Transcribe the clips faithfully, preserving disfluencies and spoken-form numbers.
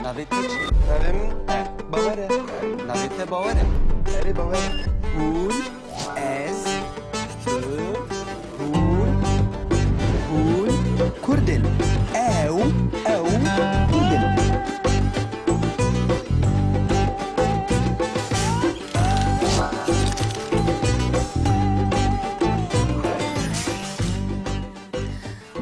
Navê te çi? Navê min Bawer e. Navê te Bawer e? Erê, Bawer e. Hûn, ez, tu, hûn, hûn Kurd in. Ew, ew Kurd in.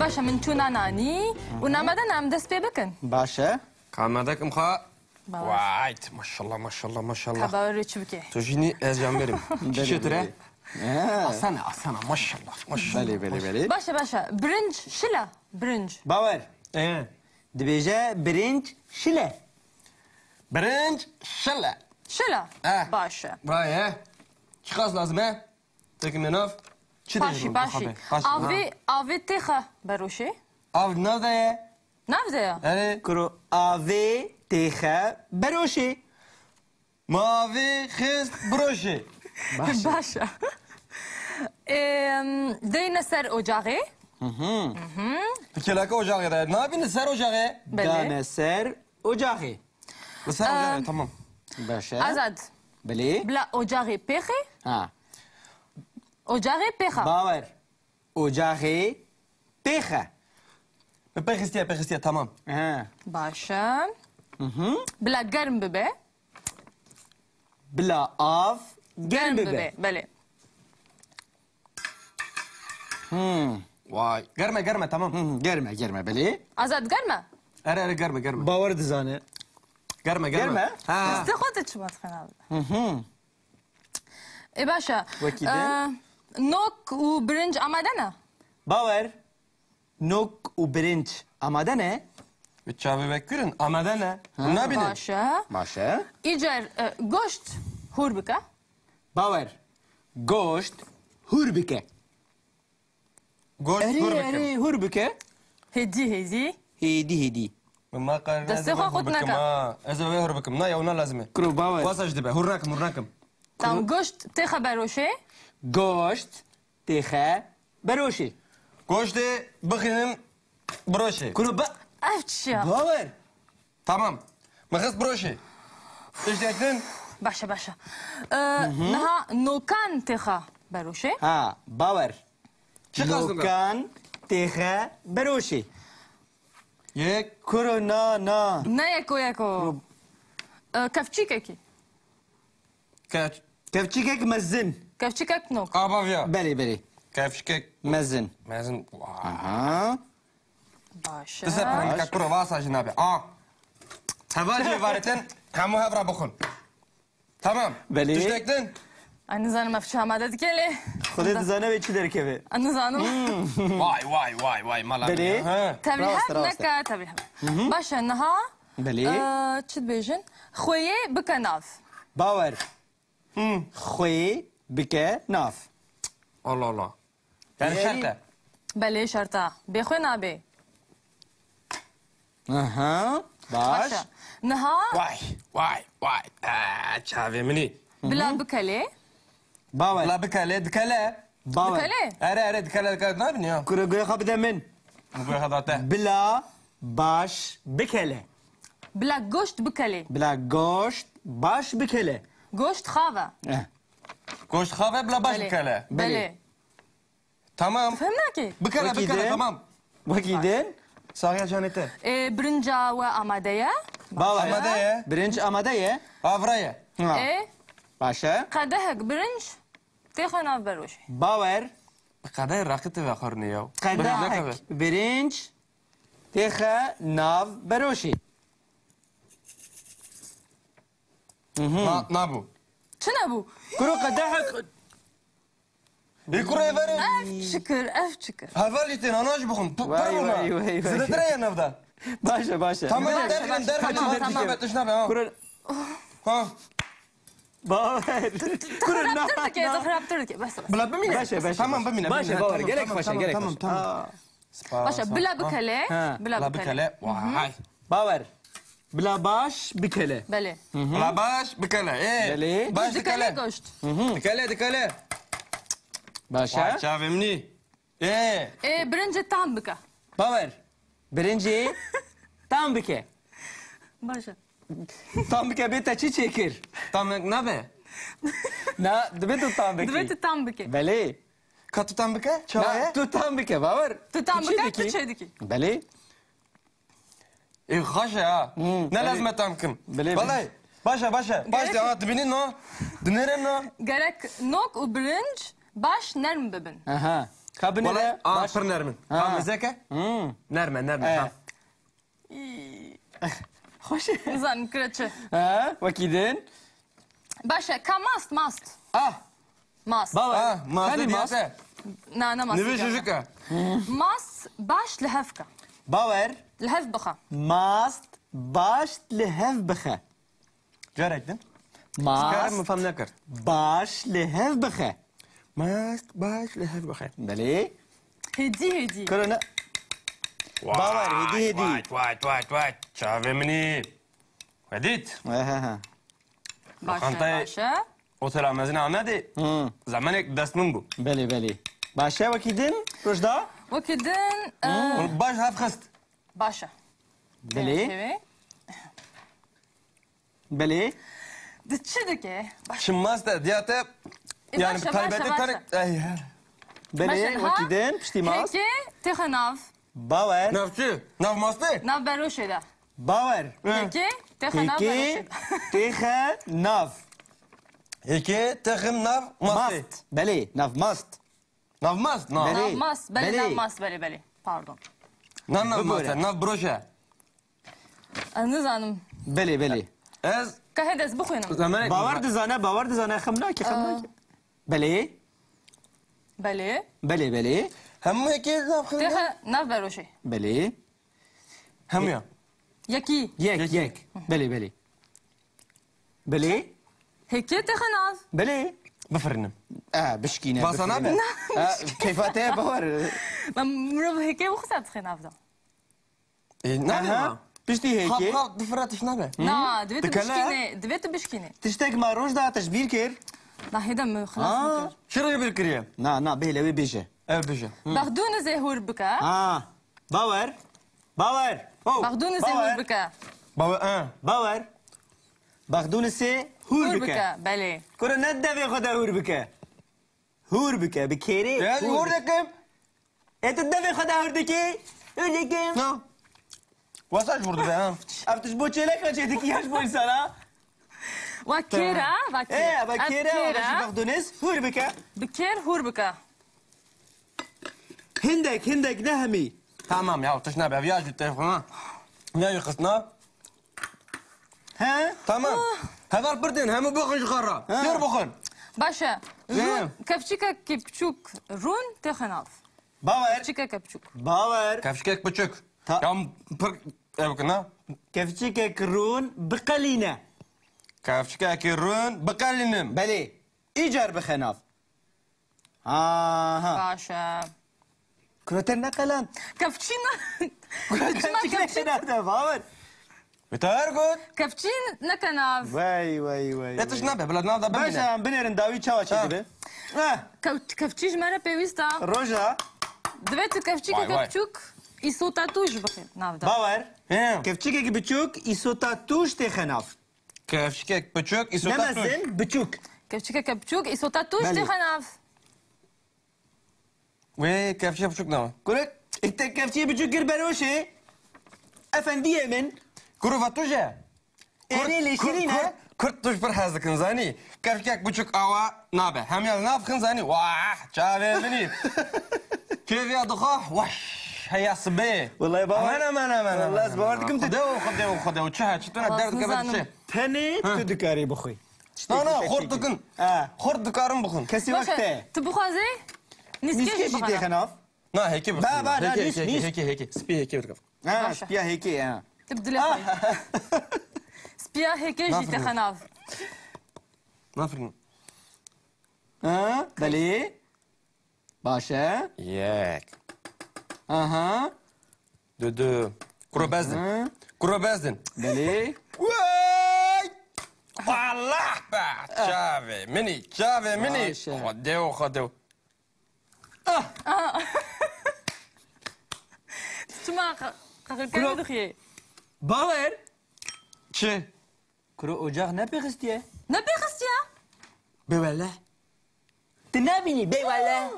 Baş e, min çûna nanî û namede em dest pê bikin. Baş e. Ka me dekim xwe. Bawer. Vay, maşallah, maşallah, maşallah. Ka Bawer rê çi bike? Tu jî nî, ez jî em berim. Çi Belê, çêtir e? Belê. He. Asana, asana, maşallah, maşallah. Belê, belê, belê. Baş e, baş e. Birinc şile, birinc. Bawer. E. Dibêje birinc şile. Birinc şile. Şile. Eh. Baş e. Vay, e. Çiqas lazim e? Têkine nav. Çi Paşî, dêjin? Paşî. Paşî. Avê, ha. Avê têxe beroşê. Av nav de ye. Nav de ye? Erê. Kuro avê têxe beroşê. Ma avê xist biroşê. Baş e. Baş e. Em, deyne ser ocaxê. Hı hı. Hı hı. Pikeleke ocaxê de. Nabîne ser ocaxê. Belê. Dane ser ocaxê. Li ser ocaxê, Em, tamam. Baş e. Azad. Belê. Bila ocaxê pêxê. Ha. Ocaxê pêxa. Bawer. Ocaxê pêxe. Pêxistiye, pêxistiye, tamam. He. Baş e. Hı hı. Bila germ bibe. Bila av germ bibe. Germ bibe, belê. Hmm. Vay. Germe, germe, tamam. Hı hı, germe, germe, belê. Azad germe. Erê, erê, germe, germe. Bawer dizane. Germe, germe. Germe? Ha. Destê xwe tu çima dixin abi? Hı hı. E, baş e. Wekî din? E, nok û birinc amade ne? Bawer. Nok û birinc amade ne? Bi çavê vekirin, amade ne? Ha. Hûn nabînin? Baş e. Baş e. Îcar, e, goşt hûr bike. Bawer. Goşt hûr bike. Goşt Erê, hûr bikim. Erê, hûr bike. Hêdî, hêdî. Hêdî, hêdî. Min ma qal Destê ez ê xwe wê hûr qut bikim neke. Ha. Ez ê wê hûr bikim. Na, ew ne lazim e. Kuro Bawer. Wasa jî dibe. Hûr nakim, hûr nakim. Tam goşt têxe beroşê. Goşt têxe beroşê. Goştê bixînim biroşê. Kuro ba- Ev çi ya? Bawer. Tamam. Min xist biroşê. Tiştek din? Baş e, baş e. Ee, niha nokan têxa beroşê. Ha, Bawer. Çi qas nokan? Nokan têxe beroşê. Yek. Kuro na, na. Ne yeko yeko. Kuro- Ee, kevçîkekî. Kev- Kevçîkek mezin. Kevçîkek nok. Ava viya. Belê, belê. Kevçîkek mezin. Mezin. Vay. Aha. Baş e. Dise pirendika kuro vasa jî nabe. A. Heval jî varetin, hemû hev re bixwin. Tamam. Belê. Tiştek din? Ez nizanim ev çi amade dike lê. Xwedê dizane wê çi derkeve. Ez nizanim. Vay, vay, vay, vay, mala Belê. Min ya. Ha. Tevlî hev neke, tevlî hev. Baş e, niha, Belê. E, çi dibêjin? Xweyê bike nav. Bawer. Hı. Xweyê bike nav. Allah Allah. Yani Erê. Şert e. Belê, şert e. Bê xwe nabê. Aha, baş. Baş e. Niha Vay, vay, vay. Aa, çavê min î. Bila bikelê. Bawer. Bila bikelê, dikele. Bawer. Bikelê. Erê, erê, dikele, dikele. Ne yapayım ya? Kuro guya xwe bide min. Bu guya xwe date. Bila baş bikele. Bila goşt bikelê. Bila goşt baş bikele. Goşt xav e. Eh. Goşt xav e, bila baş Belê. Bikele. Belê. Belê. Tamam. Fehim nakî. Bikele, Wekî bikele, din? Tamam. Wekî din? Saxiya canê te. Ê, birinca we amade ye? Bawer. Amade ye. Birinc amade ye? Avra ye. Ha. Ê? Baş e. Qedehek birinc têxe nav beroşê. Bawer. Qedehek raqî te ve xornê ya. Qedehek birinc têxe nav beroşê. Mhm. Na, nabû. Çi nebû? Kuro qedehek Ê kurê verin. Ev çikir, ev çikir. Hevalî tên, ana jî bixwin. P-, Vay, pir bûna. Vay, vay, vay. Zêdetir heye navda. Baş e, baş e. Tamam, Baş e, derxin, baş e. Tamam, derxin, tamam. Tişt nabe, tişt nabe, ha. Kuro Ha. Bawer. Kuro na. Xirabtir dike, xirabtir dike. Bes, bes. Bila bimîne. Baş e, baş e, Tamam, baş e. Bimîne, Baş e, bimîne. Bawer, Tamam, gelek tamam, xweş e, tamam, gelek tamam, xweş e. Tamam. Aa. Spas, Baş e, spas. Bila Ha. bikele. Ha. Bila Bila bikele. bikele. Vay. Bawer. Bila baş bikele. Belê. Bila baş bikele. Ê. Belê. Baş Dikele dikele. Goşt. Dikele, dikele. Baş Vay e. Çavê min î. Ê. Ê, birincê tam bike. Bawer. Birincê tam bike. Baş e. Tam bike bê te çi çêkir? Tam nabe. Na, divê tu tam bikî. Divê tu tam bikî. Belê. Ka tu tam bike? Çawa ye? Tu tam bike, bawer. Tu tam bike, tu çê dikî. Belê. Ê, xweş e ha. Hmm, ne lazim e tam kim. Belê, belê. Vallahi, baş e, baş e. Baş de ha, dibînin no. Dinêrin no. Gerek nok û birinc baş nerm bibin. Aha. Ka binêre, vallahi, aa, baş. Pir nerm in. Ha. Ka mezek e? Hmm. Nerm e, nerm e. Eh. Ha. Xweş e. Nizanim kire çi. Ha, wekî din. Baş e, ka mast, mast. Ah. Mast. Bawer. Ah, mast. Kanî mast? Na, ne mast. Nivê jijik e. Mast baş li hev ke. Bawer. Li hev bixe. Mast baş li hev bixe. Carek din. Mast. Karim min fam nekir. Baş li hev bixe. Mast baş li hev bixe. Belê. Hêdî, hêdî. Kuro ne? Bawer, hêdî, hêdî. Vay, vay, vay, vay. Çavê min î. Wedît. Ehe, he. Baş e, baş e. Otela Mezin Amedê. Hmm. Zemanek dest min bû. Belê, belê. Baş e, wekî din, Rojda? Wekî din, e, hmm, baş hev xist. Baş e. Belê. Belê. Di çi dike? Çi mast e, diya te, e, yani, baş e, taybetî baş e, tarik, baş e. Ey, he. Belê, baş e, wekî din, piştî mast. Hêkê têxe nav. Bawer. Nav çi? Nav mastê? Nav beroşê de. Bawer. He. Hêkê têxe nav beroşê de. Hêkê têxe nav. Hêkê têxin nav mastê. Mast. Belê, nav mast. Nav mast, nav. Belê. Nav mast, belê, belê. Nav mast, belê, belê. Pardon. Na nav mast e, nav broş e. Ez nizanim. Belê, belê. Ez. Ka hede ez bixwînim. Bawer dizane, bawer dizane, xem nake, xem nake. Belê. Belê. Belê, belê. Hemû yekê nav xwe. Têxe nav beroşê. Belê. Hemû ya. Yekî. Yek, yek. Belê, belê. Belê. Hêkê têxe nav. Belê. Bifirînim. E, bişkîne, bifirîne. Vasa nabe? E, keyfa te ye, bawer. Ma mirov hêkê wexta dixê nav de. E, nabe ma. Piştî hêkê. Xap, xap, difire tişt nabe. Na, divê tu bişkînê, divê tu bişkînê. Tiştek ma roj da te ji bîr kir. Na, hêdî min xilas nekir. Çi roj bîr kiriye? Na, na, bêle wê bêje. Ew bêje. Hı. Bexdûnizê hûr bike. Ha. Bawer. Bawer. Oh, bexdûnizê hûr bike. Bawer, ha. Bawer. Bexdûnizê hûr bike. Hûr bike, belê. Kuro ne devê xwe de hûr bike. Hûr bike, bi kêrê. Ya, hûr bike. Hûr dikim. E, tu devê xwe de hûr dikî? Hûr dikim. Na. Wasa ji hûr dibe, ha. Ev tu ji bo çêlek re çê dikî, ya ji bo însana? Wa kêr e, wa kêr. E, wa kêr e, wa jî bexdûniz hûr bike. Bi kêr hûr bike. Hindek, hindek, ne hemî. Tamam ya, tişt nabe, ev ya jî têxin, ha. Ya jî xistina. He? Tamam. Ah. Heval pir tên, hemû bixin ji xwe re. He. Têr bixin. Baş e. He. Rûn, kevçikekî piçûk rûn têxe nav. Bawer. Kevçikeke piçûk. Bawer. Kevçikek piçûk. Ta- Ya pir ev kina. Kevçikek rûn biqelîne. Kevçikekî rûn biqelînim. Belê. Îcar bixe nav. Aha. Baş e. Kuro te neqeland. Kevçî ne? Kevçî ne, kevçî. Nerede, bawer? Bi te her got. Kevçî neke nav. Vay, vay, vay, vay. Ê, tişt nabe, bila nav da bimîne. Baş e, em binêrin dawî çawa çêdibe. Ha. Ha. Kev-, kevçî ji me re pêwîst e. Roja. Divê tu kevçîkeke biçûk îsota tûj bixî nav de. Bawer. He. Kevçikekî biçûk îsota tûj têxe nav. Kevçikek biçûk îsota tûj. Ne mezin, biçûk. Kevçikeke biçûk îsota tûj têxe nav. Belê. Wê kevçî biçûk ne. Kurê, te kevçî biçûk kir beroşê. Efendiyê min. Kuro va tu je. Êrê lê şirîn e. Kurd, Kurd, Kurd tu ji pir hez dikin, zanî. Kevçikek biçûk awa nabe. Hemiya li nav xin, zanî. Wah, çavê min î. Kêviya dixwe, weş, heya sibê. Wallahî bawer. Aman, aman, aman, aman. Wallahî ez bawer dikim tu. Xwedê û, Xwedê û, Xwedê û, çi he, çi tune derdikeve çi? Tenê tu dikarî bixwî. Na, na, xort dikin. Xort dikarim bixwin. Kesî wek te. Tu bixwazî? Nîskê jî têxe nav. Na, hêkê bixwin. Ba, ba, na, nîsk, nîsk. Hêkê, hêkê, hêkê. Spî hêkê bixwin. Ha, spîya hêkê, ha. Tu bi dilê xwe. Spîya hêkê jî têxe nav. Nafirînim. Ha, belê. Baş e. Yek. Aha. Dudu. Kuro bezdin. Aha. Kuro bezdin. Belê. Wey! Allah be! Çavê min î, çavê min î. Baş e. Xwedê û, Xwedê û. Ah! Çima qe-, qehirkerî dixiyê? Bawer. Çi? Kuro ocax nepêxistiye? Nepêxistiye? Bê wele. Tu nabînî, bê wele.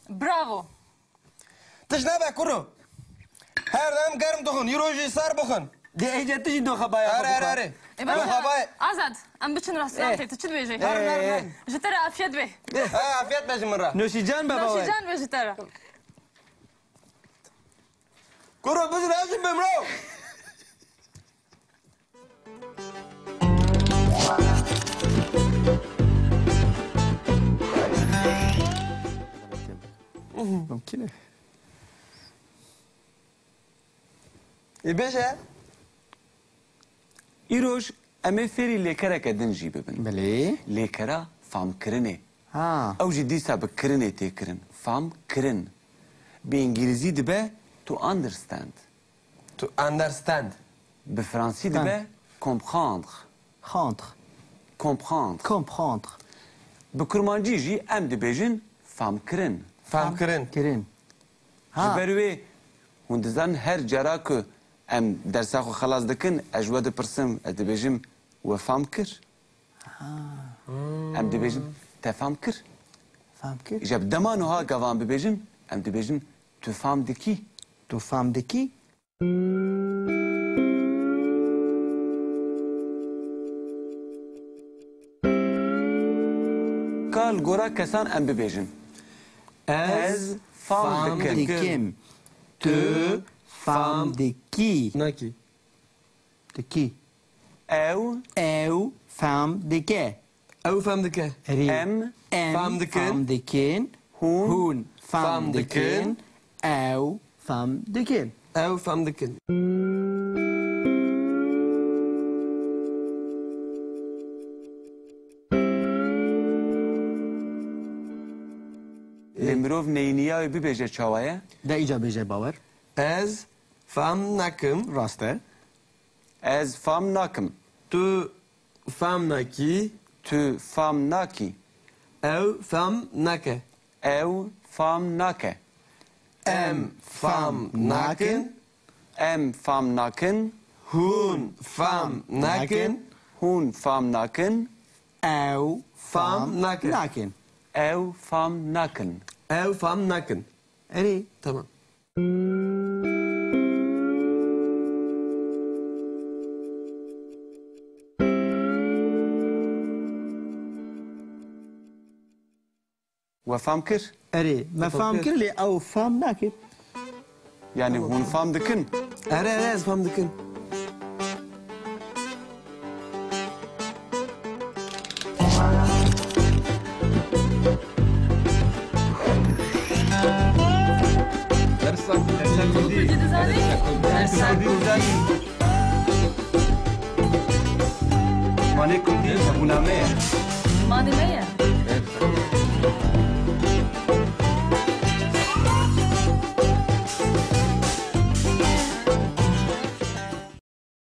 Bravo. Tişt nebe kuro. Her dem germ dixwin, îro jî sar bixwin. Dê êca tu jî doxa baya xwe bixwe. Erê, erê. Ê, baş e. Doxa baya. Azad, em biçin restorantê, tu çi dibêjî? Herin, herin, herin. Ji te re afiyet be. Ha, afiyet be ji min re. Noşîcan be bawê. Noşîcan be ji te re. Kuro, bijin, ez jî bimro. Mumkin e. Ê, bêje. Îroj em ê fêrî lêkereke din jî bibin. Belê. Lêkera famkirinê. Ha. Ew jî dîsa bi kirinê tê kirin. Fam kirin. Bi îngilîzî dibe to understand. To understand. Bi fransî dibe comprendre. Comprendre. Comprendre. Comprendre. Bi kurmancî jî em dibêjin famkirin. Famkirin. Kirin. Ha. Ji ber wê hûn dizanin her cara ku em dersa xwe xelas dikin, ez ji we dipirsim, ez dibêjim we fam kir. Ha. Em dibêjin te fam kir. Fam kir. Îja bi dema niha gava em bibêjin, em dibêjin tu fam dikî. Tu fam dikî. Ka li gora kesan em bibêjin. Ez fam dikim. Tu fam dikî. Nakî. Dikî. Ew. Ew fam dike. Ew fam dike. Erê. Em. Em fam dikin. Fam dikin. Hûn. Hûn fam dikin. Ew fam dikin. Ew fam dikin. Lê mirov neyniya wê bibêje çawa ye? De îca bêje bawer. Ez fam nakim. Rast e. Ez fam nakim. Tu fam nakî. Tu fam nakî. Ew fam nake. Ew fam nake. Em fam nakin. Em fam nakin. Hûn fam nakin. Hûn fam nakin. Ew fam nakin. Ew fam nakin. Ew fam nakin. Erê. Tamam. We fam kir? Erê, me fam kir, lê ew fam nakin. Yanî hûn fam dikin? Erê, erê, ez fam dikin. Dersa, dersa kurdî. Kurdî dizanî? Dersa kurdî. Zimanê kurdî hebûna me ye. Zimanê me ye.